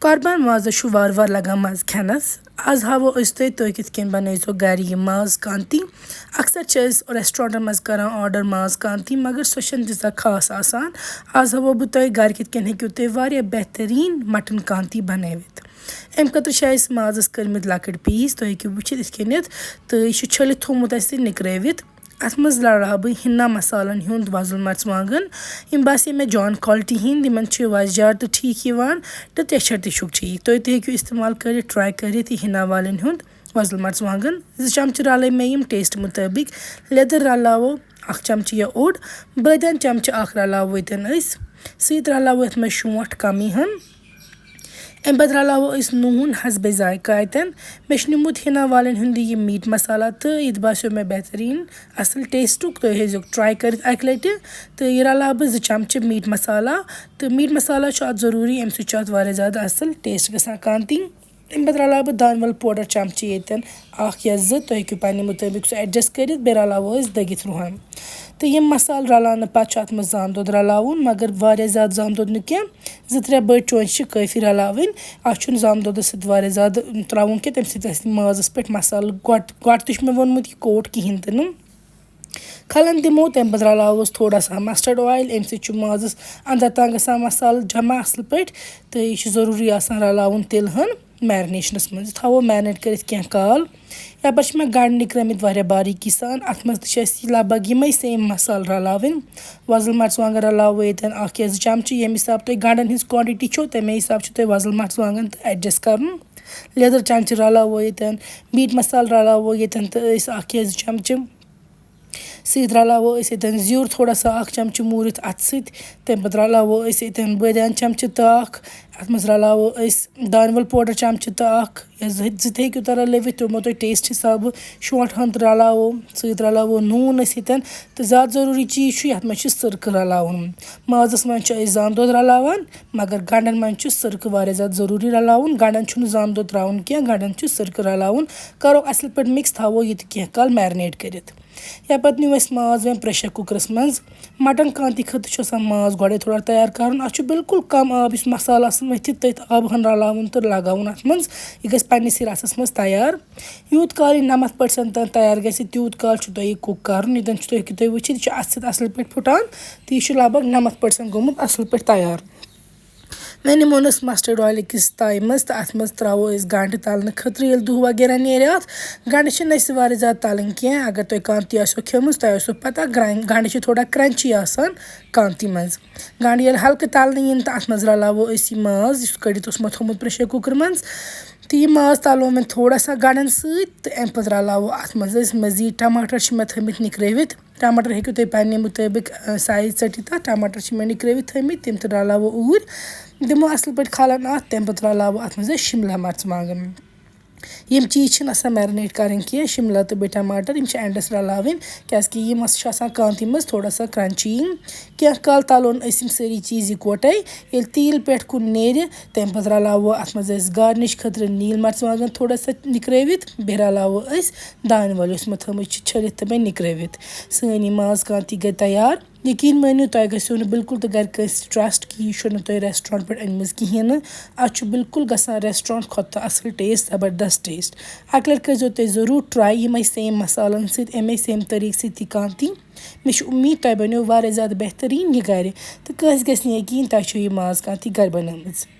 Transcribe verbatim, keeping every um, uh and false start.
قۄربان مازَس چھُ وارٕ وارٕ لَگان مَزٕ کھٮ۪نَس۔ آز ہاوو أسۍ تۄہہِ، تُہۍ کِتھ کٔنۍ بَنٲیزیو گَرِ یہِ ماز کانتی۔ اَکثَر چھِ أسۍ restaurantَن منٛز کَران order ماز کانتی، مگر سۄ چھَنہٕ تیٖژاہ خاص آسان۔ آز ہاوو بہٕ تۄہہِ گَرِ کِتھ کٔنۍ ہیٚکِو تُہۍ واریاہ بہتریٖن مَٹَن کانتی بَنٲوِتھ۔ اَمہِ خٲطرٕ چھِ اَسہِ مازَس کٔرمٕتۍ لۄکٕٹۍ piece، تُہۍ ہیٚکِو وٕچھِتھ یِتھ کٔنٮ۪تھ۔ تہٕ یہِ چھُ چھٔلِتھ تھوٚومُت اَسہِ نِکرٲوِتھ۔ اَتھ منٛز رَلاوٕ بہٕ ہِنا مصالَن ہُنٛد وۄزُل مَرژٕوانٛگَن۔ یِم باسے مےٚ جان quality ہِنٛدۍ، یِمَن چھِ وَزجار تہِ ٹھیٖک یِوان تہٕ ٹٮ۪چھَر تہِ چھُکھ ٹھیٖک۔ تُہۍ تہِ ہیٚکِو استعمال کٔرِتھ، try کٔرِتھ یہِ ہِنا والٮ۪ن ہُنٛد وۄزُل مَرژٕوانٛگَن۔ زٕ چمچہٕ رَلٲے مےٚ یِم taste مُطٲبِق۔ لیٚدٕر رَلاوو اَکھ چمچہٕ یا اوٚڑ، بٲدیان چمچہٕ اَکھ رَلاوو ییٚتٮ۪ن أسۍ۔ سۭتۍ رَلاوو یَتھ منٛز شونٛٹھ کَمٕے ہَن۔ اَمہِ پَتہٕ رَلاوو أسۍ نوٗن حسبِ ذائقہ اَتٮ۪ن۔ مےٚ چھُ نیوٗمُت ہِنا والٮ۪ن ہُنٛد یہِ meat مصالہ تہٕ یہِ تہِ باسیو مےٚ بہتریٖن اَصٕل tasteُک۔ تُہۍ ہیٚزیو try کٔرِتھ اَکہِ لَٹہِ۔ تہٕ یہِ رَلاوٕ بہٕ زٕ چمچہٕ meat مصالہ۔ تہٕ meat مصالہ چھُ اَتھ ضروٗری، اَمہِ سۭتۍ چھُ اَتھ واریاہ زیادٕ اَصٕل taste گژھان کانتی۔ اَمہِ پَتہٕ رَلاوٕ بہٕ دانہِ وَل powder چمچہٕ ییٚتٮ۪ن اَکھ یا زٕ، تُہۍ ہیٚکِو پنٛنہِ مُطٲبِق سُہ adjust کٔرِتھ۔ بیٚیہِ رَلاوو أسۍ دٔگِتھ رُہَن۔ تہٕ یِم مصالہٕ رَلاونہٕ پَتہٕ چھُ اَتھ منٛز زامہٕ دۄد رَلاوُن، مگر واریاہ زیادٕ زامہٕ دۄد نہٕ کینٛہہ، زٕ ترٛےٚ بٔڑۍ چونچہِ چھِ کٲفی رَلاوٕنۍ۔ اَتھ چھُنہٕ زامہٕ دۄدَس سۭتۍ واریاہ زیادٕ ترٛاوُن کینٛہہ، تَمہِ سۭتۍ آسہِ مازَس پٮ۪ٹھ مصالہٕ گۄٹ-، گۄڈٕ تہِ چھُ مےٚ ووٚنمُت یہِ coat کِہیٖنۍ تہِ نہٕ۔ کھَلَن دِمو، تَمہِ پَتہٕ رَلاووس تھوڑا سا mustard oil، اَمہِ سۭتۍ چھُ مازَس اَندَر تام گژھان مصالہٕ جمع اَصٕل پٲٹھۍ، تہٕ یہِ چھُ ضروٗری آسان رَلاوُن تِلہٕ ہَن marinationَس منٛز۔ یہِ تھاوو marinate کٔرِتھ کینٛہہ کال۔ یَپٲرۍ چھِ مےٚ گَنٛڈٕ نِکرٲمٕتۍ واریاہ باریٖکی سان۔ اَتھ منٛز تہِ چھِ اَسہِ لگ بگ یِمَے same مصالہٕ رَلاوٕنۍ۔ وۄزُل مَرژٕوانٛگَن رَلاوو ییٚتٮ۪ن اَکھ یا زٕ چمچہٕ، ییٚمہِ حساب تۄہہِ گَنٛڈَن ہِنٛز quantity چھو، تَمے حساب چھُ تۄہہِ وۄزُل مَرژٕوانٛگَن تہٕ adjust کَرُن۔ لیٚدٕر چمچہٕ رَلاوو ییٚتٮ۪ن، meat مصالہٕ رَلاوو ییٚتٮ۪ن تہٕ أسۍ اَکھ یا زٕ چمچہٕ۔ سۭتۍ رَلاوو أسۍ ییٚتٮ۪ن زیُر تھوڑا سا اَکھ چمچہٕ موٗرِتھ اَتھٕ سۭتۍ۔ تَمہِ پَتہٕ رَلاوو أسۍ ییٚتٮ۪ن بٲدیان چمچہٕ تہٕ اَکھ۔ اَتھ منٛز رَلاوو أسۍ دانہِ وَل powder چمچہٕ تہٕ اَکھ یا زٕ، زٕ تہِ ہیٚکِو تۄہہِ رَلٲوِتھ، تِمو تۄہہِ taste حسابہٕ۔ شونٛٹھ ہَن تہٕ رَلاوو، سۭتۍ رَلاوو نوٗن أسۍ ییٚتٮ۪ن۔ تہٕ زیادٕ ضروٗری چیٖز چھُ، یَتھ منٛز چھِ سِرکہٕ رَلاوُن۔ مازَس منٛز چھِ أسۍ زامہٕ دۄد رَلاوان، مگر گَنٛڈَن منٛز چھُ سِرکہٕ واریاہ زیادٕ ضروٗری رَلاوُن۔ گَنٛڈَن چھُنہٕ زامہٕ دۄد ترٛاوُن کینٛہہ، گَنٛڈَن چھُ سِرکہٕ رَلاوُن۔ کَرو اَصٕل پٲٹھۍ mix، تھاوو یہِ تہِ کینٛہہ کال marinate کٔرِتھ۔ یا پَتہٕ نیوٗ اَسہِ ماز وۄنۍ pressure cookerَس منٛز۔ مَٹَن کانتی خٲطرٕ چھُ آسان ماز گۄڈَے تھوڑا تیار کَرُن۔ اَتھ چھُ بالکل کَم آب، یُس مصالہٕ آسان ؤتھِتھ تٔتھۍ آبہٕ ہَن رَلاوُن تہٕ لَگاوُن اَتھ منٛز۔ یہِ گژھِ پنٛنِسٕے رَسَس منٛز تیار۔ یوٗت کال یہِ نَمَتھ percent تام تیار گژھِ، تیوٗت کال چھُ تۄہہِ یہِ cook کَرُن۔ ییٚتٮ۪ن چھُ تۄہہِ، ہیٚکِو تُہۍ وٕچھِتھ، یہِ چھُ اَتھٕ سۭتۍ اَصٕل پٲٹھۍ پھُٹان تہٕ یہِ چھُ لگ بگ نَمَتھ percent گوٚمُت اَصٕل پٲٹھۍ تیار۔ وۄنۍ نِمون أسۍ mustard oil أکِس تایہِ منٛز تہٕ اَتھ منٛز ترٛاوو أسۍ گَنٛڈٕ تَلنہٕ خٲطرٕ۔ ییٚلہِ دُہ وغیرہ نیرِ اَتھ، گَنٛڈٕ چھِنہٕ اَسہِ واریاہ زیادٕ تَلٕنۍ کینٛہہ۔ اگر تۄہہِ کانتی آسیو کھیوٚمُت، تۄہہِ آسیو پَتہ، گرٛاے-، گَنٛڈٕ چھِ تھوڑا crunchy آسان کانتی منٛز۔ گَنٛڈٕ ییٚلہِ ہلکہٕ تَلنہٕ یِن تہٕ اَتھ منٛز رَلاوو أسۍ یہِ ماز، یُس کٔڑِتھ اوس مےٚ تھوٚمُت pressure cooker منٛز۔ تہٕ یہِ ماز تَلو مےٚ تھوڑا سا گَنٛڈَن سۭتۍ تہٕ اَمہِ پَتہٕ رَلاوو اَتھ منٛز أسۍ مٔزیٖد ٹماٹر چھِ مےٚ تھٲومٕتۍ نِکرٲوِتھ۔ ٹماٹر ہیٚکِو تُہۍ پنٛنہِ مُطٲبِق، آ، size ژٔٹِتھ تَتھ۔ ٹماٹر چھِ مےٚ نِکرٲوِتھ تھٲومٕتۍ، تِم تہِ رَلاوو اوٗرۍ۔ دِمو اَصٕل پٲٹھۍ کھَلَن اَتھ، تَمہِ پَتہٕ رَلاوو اَتھ منٛز أسۍ شِملا مَرژٕوانٛگَن۔ یِم چیٖز چھِنہٕ آسان marinate کَرٕنۍ کینٛہہ، شِملا تہٕ بیٚیہِ ٹماٹر، یِم چھِ اٮ۪نٛڈَس رَلاوٕنۍ، کیٛازِکہِ یِم ہَسا چھِ آسان کانتی منٛز تھوڑا سا crunchy۔ کینٛہہ کال تَلون أسۍ یِم سٲری چیٖز یِکوَٹَے۔ ییٚلہِ تیٖل پٮ۪ٹھ کُن نیرِ، تَمہِ پَتہٕ رَلاوو اَتھ منٛز أسۍ garnish خٲطرٕ نیٖل مَرژٕوانٛگَن تھوڑا سا نِکرٲوِتھ، بیٚیہِ رَلاوو أسۍ دانہِ وَل یُس مےٚ تھٲومٕتۍ چھِ چھٔلِتھ تہٕ بیٚیہِ نِکرٲوِتھ۔ سٲنۍ یہِ ماز کانتی گٔے تیار۔ یقیٖن مٲنِو، تۄہہِ گژھیو نہٕ بالکل تہِ گَرِ کٲنٛسہِ trust کہِ یہِ چھُنہٕ تۄہہِ restaurant پٮ۪ٹھ أنمٕژ کِہیٖنۍ نہٕ۔ اَتھ چھُ بالکل گژھان restaurant کھۄتہٕ تہٕ اَصٕل taste، زبردست taste۔ اَکہِ لَٹہِ کٔرۍزیو تُہۍ ضروٗر try یِمَے same مصالَن سۭتۍ، اَمے same طریٖقہٕ سۭتۍ تہِ کانتی۔ مےٚ چھِ اُمید تۄہہِ بَنیو واریاہ زیادٕ بہتریٖن یہِ گَرِ، تہٕ کٲنٛسہِ گژھِ نہٕ یقیٖن تۄہہِ چھو یہِ ماز کانتی گَرِ بَنٲومٕژ۔